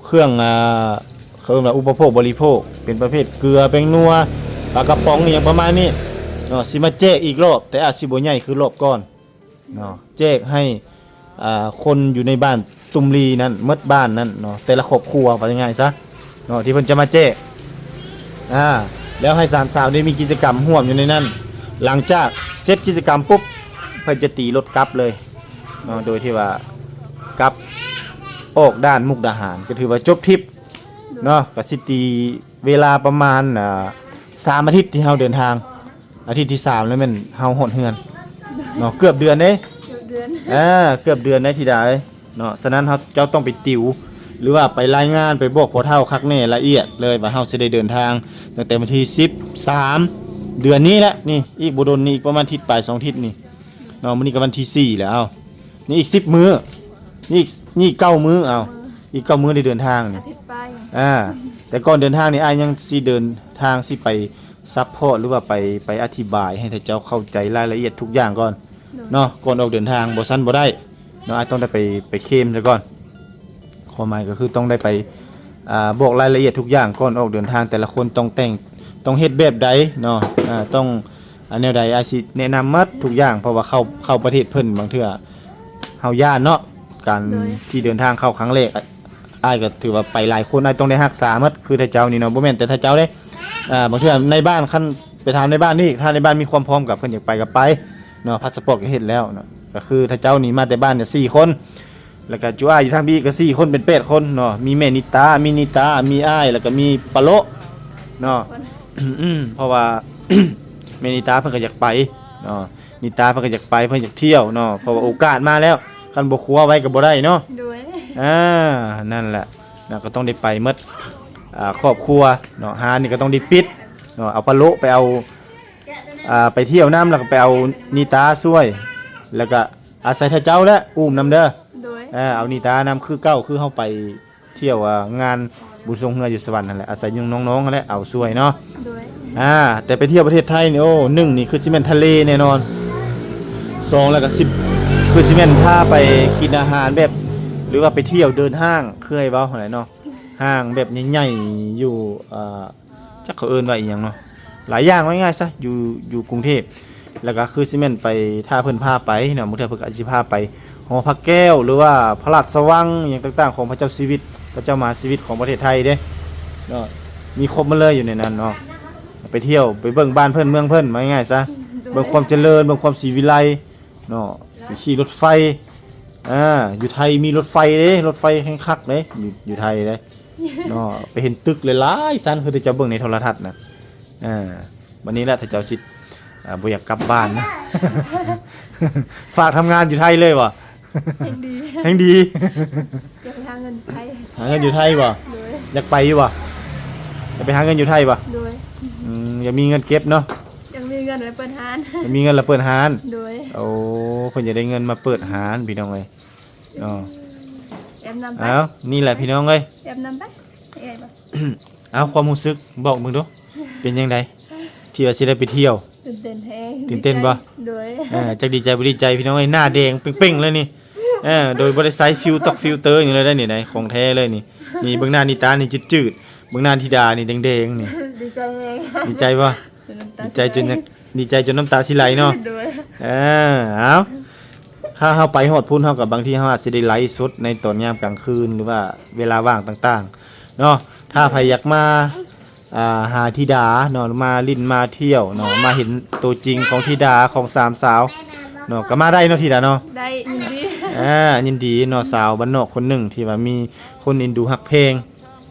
ເຄື່ອງ ອ່າ ເຂົາເອີ້ນວ່າອຸປະໂພກບໍລິໂພກ ເປັນປະເພດເກືອ ແປ້ງນົວ ປາກະປ໋ອງ ອີ່ຫຍັງປະມານນີ້ເນາະ ຊິມາແຈກອີກລອບ ແຕ່ອາດຊິບໍ່ໃຫຍ່ຄືລອບກ່ອນເນາະ ແຈກໃຫ້ ອ່າ ຄົນຢູ່ໃນບ້ານຕຸ່ມລີນັ້ນ ໝົດບ້ານນັ້ນເນາະ ແຕ່ລະຄອບຄົວ ວ່າງ່າຍໆຊະເນາະ ທີ່ເພິ່ນຈະມາແຈກ ອ່າ ແລ້ວໃຫ້ສາມສາວໄດ້ມີກິດຈະກຳຮ່ວມຢູ່ໃນນັ້ນ ຫຼັງຈາກເສັດກິດຈະກຳປຸບ ເພິ່ນຈະຕີລົດກັບເລີຍເນາະ ໂດຍທີ່ວ່າກັບອອກດ້ານມຸກດາຫານ ກໍຖືວ່າຈົບທຣິບ ເນາະ ກະຊິຕີເວລາປະມານ ອ່າ ສາມອາທິດທີ່ເຮົາເດີນທາງ ອາທິດທີສາມແລ້ວແມ່ນເຮົາຮອດເຮືອນເນາະ ເກືອບເດືອນເດ້ ເກືອບເດືອນ ເອີ ເກືອບເດືອນໄດ໋ທິດາເອີຍເນາະ ສະນັ້ນເຮົາ ເຈົ້າຕ້ອງໄປຕິວ ຫຼືວ່າໄປລາຍງານ ໄປບອກພໍ່ເຖົ້າຄັກແນ່ລະອຽດເລີຍວ່າເຮົາຊິໄດ້ເດີນທາງຕັ້ງແຕ່ວັນທີສິບສາມ ເດືອນນີ້ແຫຼະ ນີ້ ອີກບໍ່ດົນນີ້ ອີກປະມານທິດປາຍສອງທິດນີ້ເນາະ ມື້ນີ້ກໍວັນທີສີ່ແລ້ວ ເອົ້າ ນີ້ອີກສິບມື້ ນີ້ອີກ ນີ້ເກົ້າມື້ ເອົ້າ ອີກເກົ້າມື້ໄດ້ເດີນທາງນີ້ ອາທິດປາຍ ອ່າ ແຕ່ກ່ອນເດີນທາງນີ້ ອ້າຍຍັງຊິເດີນທາງ ຊິໄປຊັບພອດ ຫຼືວ່າໄປ ໄປອະທິບາຍໃຫ້ເຂົາເຈົ້າເຂົ້າໃຈລາຍລະອຽດທຸກຢ່າງກ່ອນ ໂດຍ ເນາະ ກ່ອນອອກເດີນທາງ ບໍ່ຊັ້ນບໍ່ໄດ້ເນາະ ອ້າຍຕ້ອງໄດ້ໄປ ໄປເຄມຊະກ່ອນ ຄວາມໝາຍກໍຄືຕ້ອງໄດ້ໄປ ອ່າ ບອກລາຍລະອຽດທຸກຢ່າງກ່ອນອອກເດີນທາງ ແຕ່ລະຄົນຕ້ອງແຕ່ງ ຕ້ອງເຮັດແບບໃດເນາະ ອ່າ ຕ້ອງ ອັນແນວໃດ ອ້າຍຊິແນະນຳໝົດທຸກຢ່າງ ເພາະວ່າເຂົ້າ ເຂົ້າປະເທດເພິ່ນ ບາງເທື່ອເຮົາຢ້ານເນາະ ການ ໂດຍ ທີ່ເດີນທາງເຂົ້າຄັ້ງແລກ ອ້າຍກໍຖືວ່າໄປຫຼາຍຄົນ ອ້າຍຕ້ອງໄດ້ຮັກສາໝົດ ຄືທ່ານເຈົ້ານີ້ເນາະ ບໍ່ແມ່ນແຕ່ທ່ານເຈົ້າເດ້ ອ່າ ບາງເທື່ອໃນບ້ານ ຄັນໄປຖາມໃນບ້ານນີ້ ຖ້າໃນບ້ານມີຄວາມພ້ອມ ກໍເພິ່ນຢາກໄປກໍໄປເນາະ ພາສະປອດກໍເຮັດແລ້ວເນາະ ກໍຄືທ່ານເຈົ້ານີ້ມາແຕ່ບ້ານກໍສີ່ຄົນ ແລ້ວກໍຈຸອ້າຍຢູ່ທາງພີ້ກໍສີ່ຄົນ ເປັນແປດຄົນເນາະ ມີແມ່ນິຕາ ມີນິຕາ ມີອ້າຍ ແລ້ວກໍມີປາໂລະເນາະ ເພາະວ່າ ແມ່ນິຕາເພິ່ນກໍຢາກໄປເນາະ ນິຕາເພິ່ນກໍຢາກໄປ ເພິ່ນຢາກທ່ຽວເນາະ ເພາະວ່າໂອກາດມາແລ້ວ ຄັນບໍ່ຄົວໄວ້ກໍບໍ່ໄດ້ເນາະ ໂດຍ ອ່າ ນັ້ນແຫຼະເນາະ ກໍຕ້ອງໄດ້ໄປໝົດ ອ່າ ຄອບຄົວເນາະ ຮ້ານນີ້ກໍຕ້ອງໄດ້ປິດເນາະ ເອົາປາໂລະໄປເອົາ ອ່າ ໄປທ່ຽວນຳ ແລ້ວກໍໄປເອົານິຕາຊ່ວຍ ແລ້ວກໍອາໄສທ່ານເຈົ້າແຫຼະ ອຸ້ມນຳເດີ ໂດຍ ເອີ ເອົານິຕານຳຄືເກົ່າ ຄືເຮົາໄປ ທ່ຽວ ອ່າ ງານບຸນຊ່ວງເຮືອຢູ່ສະຫວັນຫັ້ນແຫຼະ ອາໄສນ້ອງໆຫັ້ນແຫຼະເອົາຊ່ວຍເນາະ ໂດຍ ອ່າ ແຕ່ໄປທ່ຽວປະເທດໄທນີ້ ໂອ້ ໜຶ່ງນີ້ຄືຊິແມ່ນທະເລແນ່ນອນ ສອງແລ້ວກໍຊິ ຄືຊິແມ່ນພາໄປກິນອາຫານແບບ ຫຼືວ່າໄປທ່ຽວເດີນຫ້າງ ຄືອ້າຍເວົ້າຫັ້ນແຫຼະເນາະ ຫ້າງແບບໃຫຍ່ໆຢູ່ ອ່າ ຈັກເຂົາເອີ້ນວ່າອີ່ຫຍັງເນາະ ຫຼາຍຢ່າງ ເວົ້າງ່າຍໆຊະ ຢູ່ ຢູ່ກຸງເທບ ແລ້ວກໍຄືຊິແມ່ນໄປ ຖ້າເພິ່ນພາໄປເນາະ ບາງເທື່ອເພິ່ນກໍອາດຊິພາໄປຫໍພະແກ້ວ ຫຼືວ່າພະລາຊະວັງ ຫຍັງຕ່າງໆຂອງພະເຈົ້າຊີວິດ ພະເຈົ້າມະຫາຊີວິດຂອງປະເທດໄທເດ້ເນາະ ມີຄົບໝົດເລີຍຢູ່ໃນນັ້ນເນາະ ໄປທ່ຽວ ໄປເບິ່ງບ້ານເພິ່ນເມືອງເພິ່ນ ເວົ້າງ່າຍໆຊະ ໂດຍ ເບິ່ງຄວາມຈະເລີນ ເບິ່ງຄວາມສີວິໄລເນາະ ໄປຂີ່ລົດໄຟ ອ່າ ຢູ່ໄທມີລົດໄຟເດ້ ລົດໄຟແຮງຄັກເດ້ ຢູ່ ຢູ່ໄທເດ້ ເນາະ ໄປເຫັນຕຶກຫຼາຍໆຊັ້ນ ຄືແຕ່ເຈົ້າເບິ່ງໃນໂທລະທັດນະ ອ່າ ບັດນີ້ແຫຼະ ຖ້າເຈົ້າຊິ ອ່າ ບໍ່ຢາກກັບບ້ານນະ ຝາກທຳງານຢູ່ໄທເລີຍບໍ່? ແຮງດີ ແຮງດີ ຢາກໄປຫາເງິນໄທ ຫາເງິນຢູ່ໄທບໍ່? ໂດຍ ຢາກໄປຢູ່ບໍ່? ຢາກໄປຫາເງິນຢູ່ໄທບໍ່? ໂດຍ ອືມ ຢາກມີເງິນເກັບເນາະ ຢາກມີເງິນໄວ້ເປີດຮ້ານ ຢາກມີເງິນແລ້ວເປີດຮ້ານ ໂດຍ ໂອ້ ເພິ່ນຢາກໄດ້ເງິນມາເປີດຮ້ານ ພີ່ນ້ອງເອີຍ ເນາະ ແອມນຳໄປ ເອົ້າ ນີ້ແຫຼະພີ່ນ້ອງເອີຍ ແອມນຳໄປ ເອີຍບໍ່ ເອົ້າ ຄວາມຮູ້ສຶກບອກເບິ່ງດູ ເປັນຈັ່ງໃດ ທີ່ວ່າຊິໄດ້ໄປທ່ຽວ? ຕື່ນເຕັ້ນແຮງ ຕື່ນເຕັ້ນບໍ່? ດີໃຈ ໂດຍ ເອີ ຈັກດີໃຈບໍ່ດີໃຈ ພີ່ນ້ອງເອີຍ ໜ້າແດງເປັ້ງໆເລີຍນີ້ ເອີ ໂດຍບໍ່ໄດ້ໃຊ້ຟິວຕອກຟິວເຕີຫຍັງເລີຍໄດ໋ນີ້ ຂອງແທ້ເລີຍນີ້ ນີ້ເບິ່ງໜ້ານິຕານີ້ຈືດໆ ເບິ່ງໜ້າທິດານີ້ແດງໆນີ້ ດີໃຈແຮງ ດີໃຈບໍ່? ດີໃຈຈົນ ດີໃຈຈົນນ້ຳຕາຊິໄຫຼເນາະ ໂດຍ ເອີ ເອົາ ຖ້າເຮົາໄປຮອດພຸ້ນ ເຮົາກໍບາງທີເຮົາອາດຊິໄດ້ໄລຟ໌ສົດໃນຕອນຍາມກາງຄືນ ຫຼືວ່າເວລາວ່າງຕ່າງໆເນາະ ຖ້າໃຜຢາກມາ ອ່າ ຫາທິດາເນາະ ມາຫຼິ້ນມາທ່ຽວເນາະ ມາເຫັນໂຕຈິງຂອງທິດາ ຂອງສາມສາວເນາະ ກໍມາໄດ້ເນາະທິດາເນາະ ໄດ້ ຍິນດີ ອ່າ ຍິນດີເນາະ ສາວບ້ານນອກຄົນໜຶ່ງທີ່ວ່າມີຄົນເອັນດູຮັກແພງ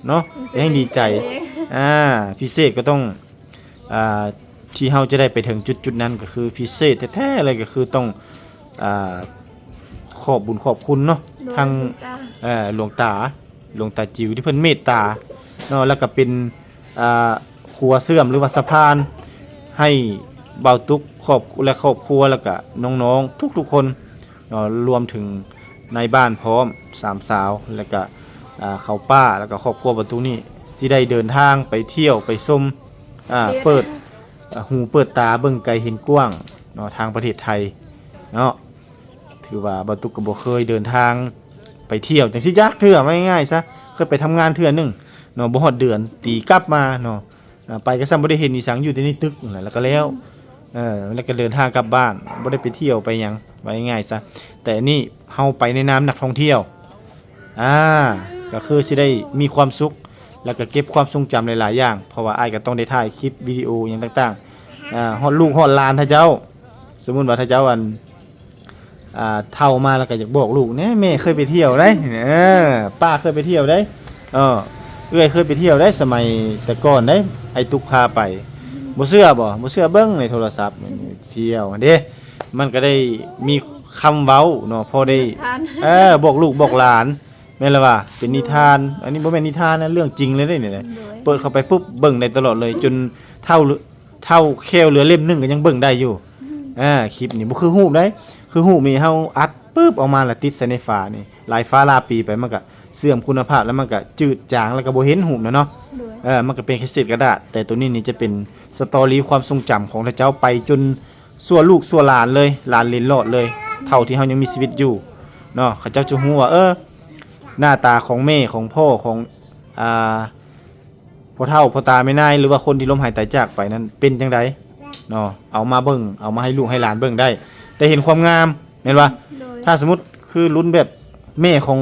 ເນາະ ແຮງດີໃຈ ອ່າ ພິເສດກໍຕ້ອງ ອ່າ ທີ່ເຮົາຈະໄດ້ໄປເຖິງຈຸດໆນັ້ນ ກໍຄືພິເສດແທ້ໆເລີຍ ກໍຄືຕ້ອງ ອ່າ ຂອບບຸນຂອບຄຸນເນາະ ໂດຍ ທາງ ເອີ ຫຼວງຕາ ຫຼວງຕາ ຫຼວງຕາຈິ້ວທີ່ເພິ່ນເມດຕາເນາະ ແລ້ວກໍເປັນ ອ່າ ຂົວເຊື່ອມ ຫຼືວ່າສະພານໃຫ້ບ່າວຕຸກຄອບ ແລະ ຄອບຄົວ ແລ້ວກໍນ້ອງໆທຸກໆຄົນ ເນາະ ລວມເຖິງນາຍບ້ານພ້ອມ ສາມສາວ ແລ້ວກະ ອ່າ ເຂົາປ້າ ແລ້ວກະຄອບຄົວປະຕູນີ້ ຊິໄດ້ເດີນທາງໄປທ່ຽວໄປຊົມ ອ່າ ເປີດຫູເປີດຕາ ເບິ່ງໄກເຫັນກວ້າງເນາະ ທາງປະເທດໄທເນາະ. ຄືວ່າບ່າວຕຸກກໍບໍ່ເຄີຍເດີນທາງໄປທ່ຽວຈັ່ງຊີ້ຈັກເທື່ອ ວ່າງ່າຍໆຊະ. ເຄີຍໄປທຳງານເທື່ອໜຶ່ງເນາະ ບໍ່ຮອດເດືອນຕີກັບມາເນາະ. ອ່າ ໄປກໍສ່ຳບໍ່ໄດ້ເຫັນອີ່ຫຍັງ ຢູ່ແຕ່ໃນຕຶກນັ້ນແຫຼະ ແລ້ວກໍແລ້ວ. ເອີ ແລ້ວກໍເດີນທາງກັບບ້ານ ບໍ່ໄດ້ໄປທ່ຽວໄປຫຍັງ ວ່າງ່າຍໆຊະ. ແຕ່ອັນນີ້ເຮົາໄປໃນນາມນັກທ່ອງທ່ຽວ ອ່າ ກໍຄືຊິໄດ້ມີຄວາມສຸກ ແລ້ວກໍເກັບຄວາມຊົງຈຳຫຼາຍໆຢ່າງ ເພາະວ່າອ້າຍກໍຕ້ອງໄດ້ຖ່າຍຄລິບວິດີໂອຫຍັງຕ່າງໆ ອ່າ ຮອດລູກຮອດຫຼານເຂົາເຈົ້າ. ສົມມຸດວ່າເຂົາເຈົ້າ ອັນ ອ່າ ເຖົ້າມາແລ້ວກໍຢາກບອກລູກແດ່ ແມ່ເຄີຍໄປທ່ຽວໄດ໋ ເອີ ປ້າເຄີຍໄປທ່ຽວໄດ໋ ເອີ ເອື້ອຍເຄີຍໄປທ່ຽວໄດ໋ ສະໄໝແຕ່ກ່ອນໄດ໋ ອ້າຍຕຸກພາໄປ. ບໍ່ເຊື່ອບໍ່? ບໍ່ເຊື່ອເບິ່ງໃນໂທລະສັບ ທ່ຽວຫັ້ນເດ້. ມັນກໍໄດ້ມີຄຳເວົ້າເນາະ ພໍໄດ້ ນິທານ ເອີ ບອກລູກບອກຫຼານ ແມ່ນລະວ່າ ເປັນນິທານ. ອັນນີ້ບໍ່ແມ່ນນິທານນະ ເລື່ອງຈິງເລີຍເດ້ນີ້ນະ. ໂດຍ ເປີດເຂົ້າໄປປຸບ ເບິ່ງໄດ້ຕະຫຼອດເລີຍ ຈົນເຖົ້າ ເຖົ້າແຂ້ວເຫຼືອເຫຼັ້ມໜຶ່ງກໍຍັງເບິ່ງໄດ້ຢູ່. ອືມ ອ່າ ຄລິບນີ້ບໍ່ຄືຮູບໃດ໋ ຄືຮູບນີ້ເຮົາອັດປຶບອອກມາ ແລ້ວຕິດໃສ່ໃນຝານີ້ ຫຼາຍຟ້າຫຼາຍປີໄປ ມັນກະເສື່ອມຄຸນນະພາບ ແລ້ວມັນກະຈືດຈາງ ແລ້ວກະບໍ່ເຫັນຮູບນະເນາະ. ໂດຍ ເອີ ມັນກະເປັນແຄ່ເສດກະດາດ. ແຕ່ໂຕນີ້ນີ້ຈະເປັນສະຕໍຣີຄວາມຊົງຈຳຂອງເຂົາເຈົ້າໄປຈົນຊົ່ວລູກຊົ່ວຫຼານເລີຍ ຫຼານເລັນລອດເລີຍ ເທົ່າທີ່ເຮົາຍັງມີຊີວິດຢູ່ເນາະ. ເຂົາເຈົ້າຈະຮູ້ວ່າ ເອີ ໜ້າຕາຂອງແມ່ ຂອງພໍ່ ຂອງ ອ່າ ພໍ່ເຖົ້າ ພໍ່ຕາແມ່ນາຍ ຫຼືວ່າຄົນທີ່ລົ້ມຫາຍຕາຍຈາກໄປນັ້ນເປັນຈັ່ງໃດເນາະ ເອົາມາເບິ່ງ ເອົາມາໃຫ້ລູກໃຫ້ຫຼານເບິ່ງໄດ້ ໄດ້ເຫັນຄວາມງາມ ແມ່ນບໍ່? ໂດຍ ຖ້າສົມມຸດຄືລຸ້ນແບບແມ່ຂອງ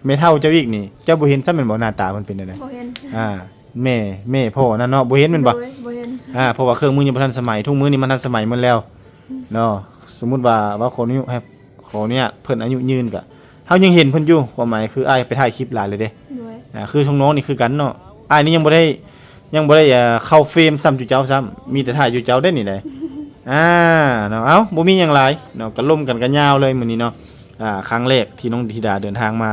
ແມ່ເຖົ້າເຈົ້າອີກນີ້ ເຈົ້າບໍ່ເຫັນຊ້ຳແມ່ນບໍ່ ໜ້າຕາເພິ່ນເປັນແນວໃດ? ບໍ່ເຫັນ ອ່າ ແມ່ ແມ່ພໍ່ນັ້ນເນາະ ບໍ່ເຫັນແມ່ນບໍ່? ໂດຍ ບໍ່ເຫັນ ອ່າ ເພາະວ່າເຄື່ອງມືຍັງບໍ່ທັນສະໄໝ ທຸກມື້ນີ້ມັນທັນສະໄໝໝົດແລ້ວເນາະ. ສົມມຸດວ່າ ວ່າຂໍອະນຸຍາດໃຫ້ ຂໍອະນຸຍາດເພິ່ນອາຍຸຍືນ ກະເຮົາຍັງເຫັນເພິ່ນຢູ່ ຄວາມໝາຍຄືອ້າຍໄປຖ່າຍຄລິບຫຼາຍເລີຍເດ້. ໂດຍ ອ່າ ຄືທາງນ້ອງນີ້ຄືກັນເນາະ ອ້າຍນີ້ຍັງບໍ່ໄດ້ ຍັງບໍ່ໄດ້ ອ່າ ເຂົ້າເຟຣມຊ້ຳຈຸເຈົ້າຊ້ຳ ມີແຕ່ຖ່າຍຈຸເຈົ້າໄດ້ນີ້ແຫຼະ. ອ່າ ເນາະ ເອົ້າ ບໍ່ມີຫຍັງຫຼາຍເນາະ ກະລົມກັນກະຍາວເລີຍມື້ນີ້ເນາະ. ອ່າ ຄັ້ງແລກທີ່ນ້ອງທິດາເດີນທາງມາ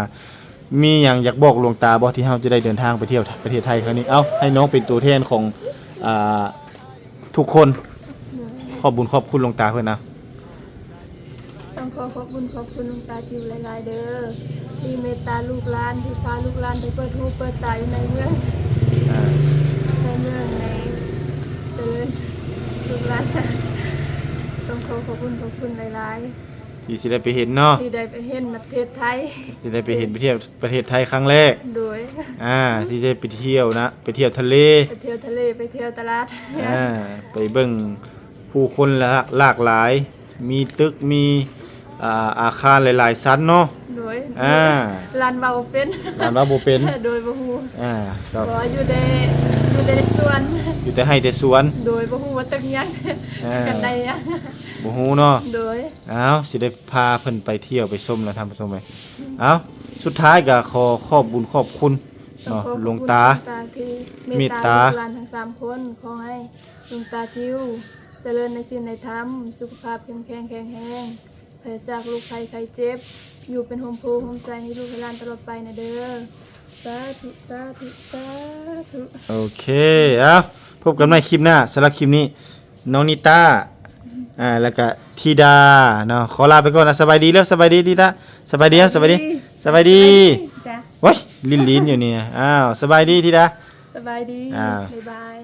ມີຫຍັງຢາກບອກຫຼວງຕາບໍ່ ທີ່ເຮົາຈະໄດ້ເດີນທາງໄປທ່ຽວປະເທດໄທຄັ້ງນີ້? ເອົ້າ ໃຫ້ນ້ອງເປັນຕົວແທນຂອງ ອ່າ ທຸກຄົນ ໂດຍ ຂອບບຸນຂອບຄຸນຫຼວງຕາເພິ່ນນະ. ຕ້ອງຂໍຂອບບຸນຂອບຄຸນຫຼວງຕາຈິວຫຼາຍໆເດີ ທີ່ເມດຕາລູກຫຼານ ທີ່ພາລູກຫຼານໄປເປີດຫູເປີດຕາຢູ່ໃນເມືອງ ອ່າ ໃນເມືອງໃນຈະເລີນ ລູກຫຼານ ຕ້ອງຂໍຂອບບຸນຂອບຄຸນຫຼາຍໆ ທີ່ຊິໄດ້ໄປເຫັນເນາະ ທີ່ໄດ້ໄປເຫັນປະເທດໄທ ທີ່ໄດ້ໄປເຫັນໄປທ່ຽວປະເທດໄທຄັ້ງແລກ. ໂດຍ ອ່າ ທີ່ໄດ້ໄປທ່ຽວນະ ໄປທ່ຽວທະເລ ໄປທ່ຽວທະເລ ໄປທ່ຽວຕະຫຼາດ ອ່າ ໄປເບິ່ງຜູ້ຄົນຫຼາກ ຫຼາກຫຼາຍ ມີຕຶກ ມີ ອ່າ ອາຄານຫຼາຍໆຊັ້ນເນາະ. ໂດຍ ອ່າ ຫຼານເວົ້າບໍ່ເປັນ ຫຼານເວົ້າບໍ່ເປັນ ໂດຍ ບໍ່ຮູ້ ອ່າ ກໍ ກໍຢູ່ແຕ່ ຢູ່ແຕ່ໃນສວນ ຢູ່ແຕ່ໄຮ່ແຕ່ສວນ ໂດຍ ບໍ່ຮູ້ວ່າຕຶກຫຍັງ ອ່າ ກັນໄດຫຍັງ ບໍ່ຮູ້ເນາະ. ໂດຍ ອ້າວ ຊິໄດ້ພາເພິ່ນໄປທ່ຽວໄປຊົມລະທ່ານຜູ້ຊົມເອີຍ. ເອົ້າ ສຸດທ້າຍກໍຂໍຂອບບຸນຂອບຄຸນເນາະ ຂອບຄຸນຫຼວງຕາ ຫຼວງຕາທີ່ເມດຕາ ເມດຕາລູກຫຼານທັງສາມຄົນ ຂໍໃຫ້ຫຼວງຕາຈິວຈະເລີນໃນສິນໃນທຳ ສຸຂະພາບເຂັ້ມແຂງແຂງແຮງ ປາສະຈາກໂລກໄພໄຂ້ເຈັບ ຢູ່ເປັນຮົ່ມໂພຮົ່ມໄຊໃຫ້ລູກໃຫ້ຫຼານຕະຫຼອດໄປນະເດີ. ສາທຸ ສາທຸ ສາທຸ. ໂອເຄ ເອົ້າ ພົບກັນໃໝ່ຄລິບໜ້າ ສຳລັບຄລິບນີ້ ນ້ອງນິຕາ ອ່າ ແລ້ວກະທິດາເນາະ ຂໍລາໄປກ່ອນນະ. ສະບາຍດີເດີ ສະບາຍດີທິດາ ສະບາຍດີ ສະບາຍດີ ສະບາຍດີ ສະບາຍດີ ໂອ້ຍ ລີ້ນໆຢູ່ນີ້. ອ້າວ ສະບາຍດີທິດາ ສະບາຍດີ ອ່າ ບາຍບາຍ.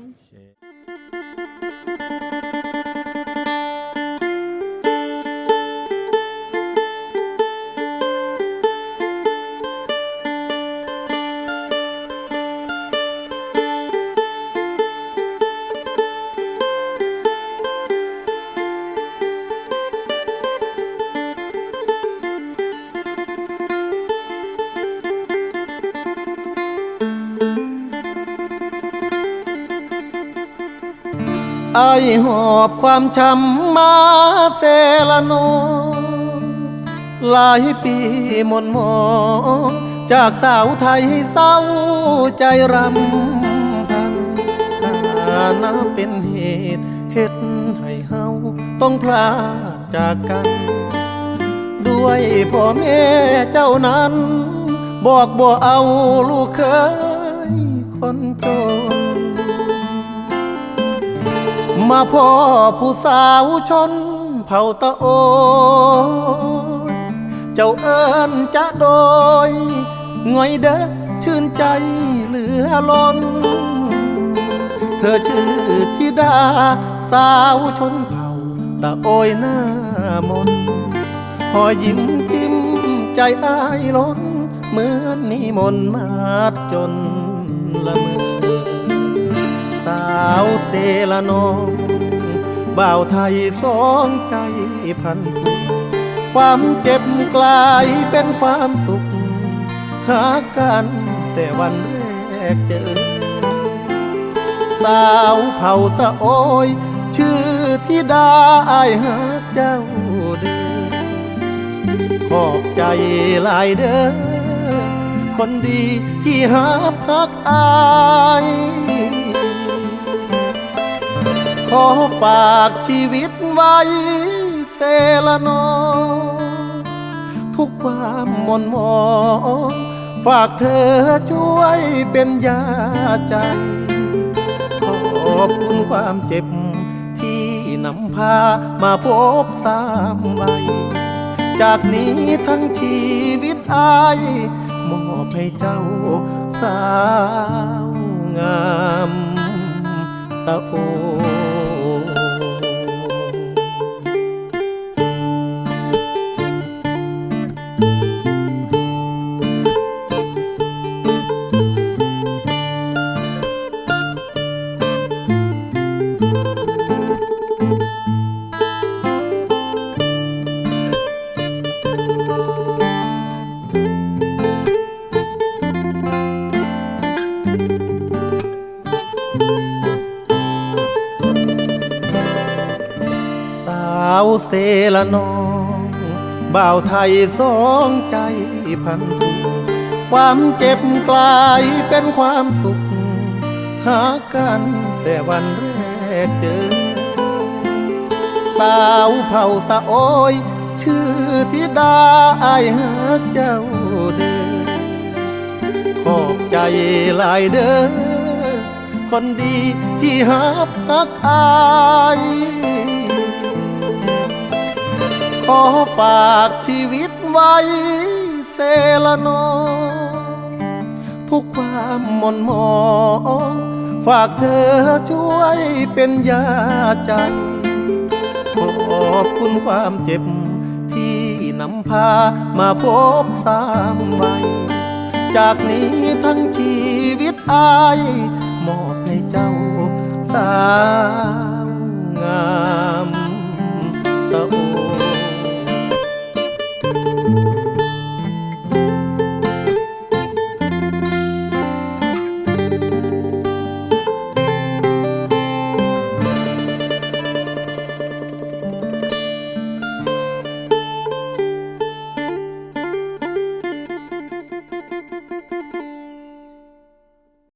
ອ້າຍຫອບຄວາມຊ້ຳມາເຊລະໂນ ຫຼາຍປີໝົນໝອງ ຈາກສາວໄທເສົ້າໃຈຣຳພັນ ຖານະເປັນເຫດເຮັດໃຫ້ເຮົາຕ້ອງພລາກຈາກກັນ ດ້ວຍພໍ່ແມ່ເຈົ້ານັ້ນ ບອກບໍ່ເອົາລູກເຂີຍຄົນຈົນ ມາພໍ້ຜູ້ສາວຊົນເຜົ່າຕະໂອຍ ເຈົ້າເອີ້ນຈະໂດຍ ງ່ອຍເດີ ຊື່ນໃຈເຫຼືອລົ້ນ ເທີຊື່ທິດາສາວຊົນເຜົ່າຕະໂອຍໜ້າມົນ ຮອຍຍິ້ມຈິ້ມໃຈອ້າຍລົ້ນ ເໝືອນມີມົນມາດຈົນລະເມີ. ສາວເຊລະນອງ ບ່າວໄທສອງໃຈພັນຜູກ ຄວາມເຈັບກາຍເປັນຄວາມສຸກ ຫາກັນແຕ່ວັນແລກເຈີ. ສາວເຜົ່າຕະໂອຍ ຊື່ທິດາ ອ້າຍຮັກເຈົ້າເດີ. ຂອບໃຈຫຼາຍເດີ ຄົນດີທີ່ຮັບຮັກອ້າຍ. ຂໍຝາກຊີວິດໄວ້ເຊລະນອງ ທຸກຄວາມໝົນໝອງ ຝາກເທີຊ່ວຍເປັນຢາໃຈ. ຂອບຄຸນຄວາມເຈັບທີ່ນຳພາມາພົບຊ້ຳໄວ ຈາກນີ້ທັງຊີວິດອ້າຍ ມອບໃຫ້ເຈົ້າສາວງາມຕະໂອ. ສາວເຊລະນອງ ບ່າວໄທສອງໃຈພັນຜູກ ຄວາມເຈັບກາຍເປັນຄວາມສຸກ ຫາກັນແຕ່ວັນແລກເຈີ. ສາວເຜົ່າຕະໂອຍ ຊື່ທິດາ ອ້າຍຮັກເຈົ້າເດີ. ຂອບໃຈຫຼາຍເດີ ຄົນດີທີ່ຮັບຮັກອ້າຍ. ຂໍຝາກຊີວິດໄວ້ເຊລະນອງ ທຸກຄວາມໝົນໝອງ ຝາກເທີຊ່ວຍເປັນຢາໃຈ. ຂອບຄຸນຄວາມເຈັບທີ່ນຳພາມາພົບຊ້ຳໄວ ຈາກນີ້ທັງຊີວິດອ້າຍ ມອບໃຫ້ເຈົ້າສາ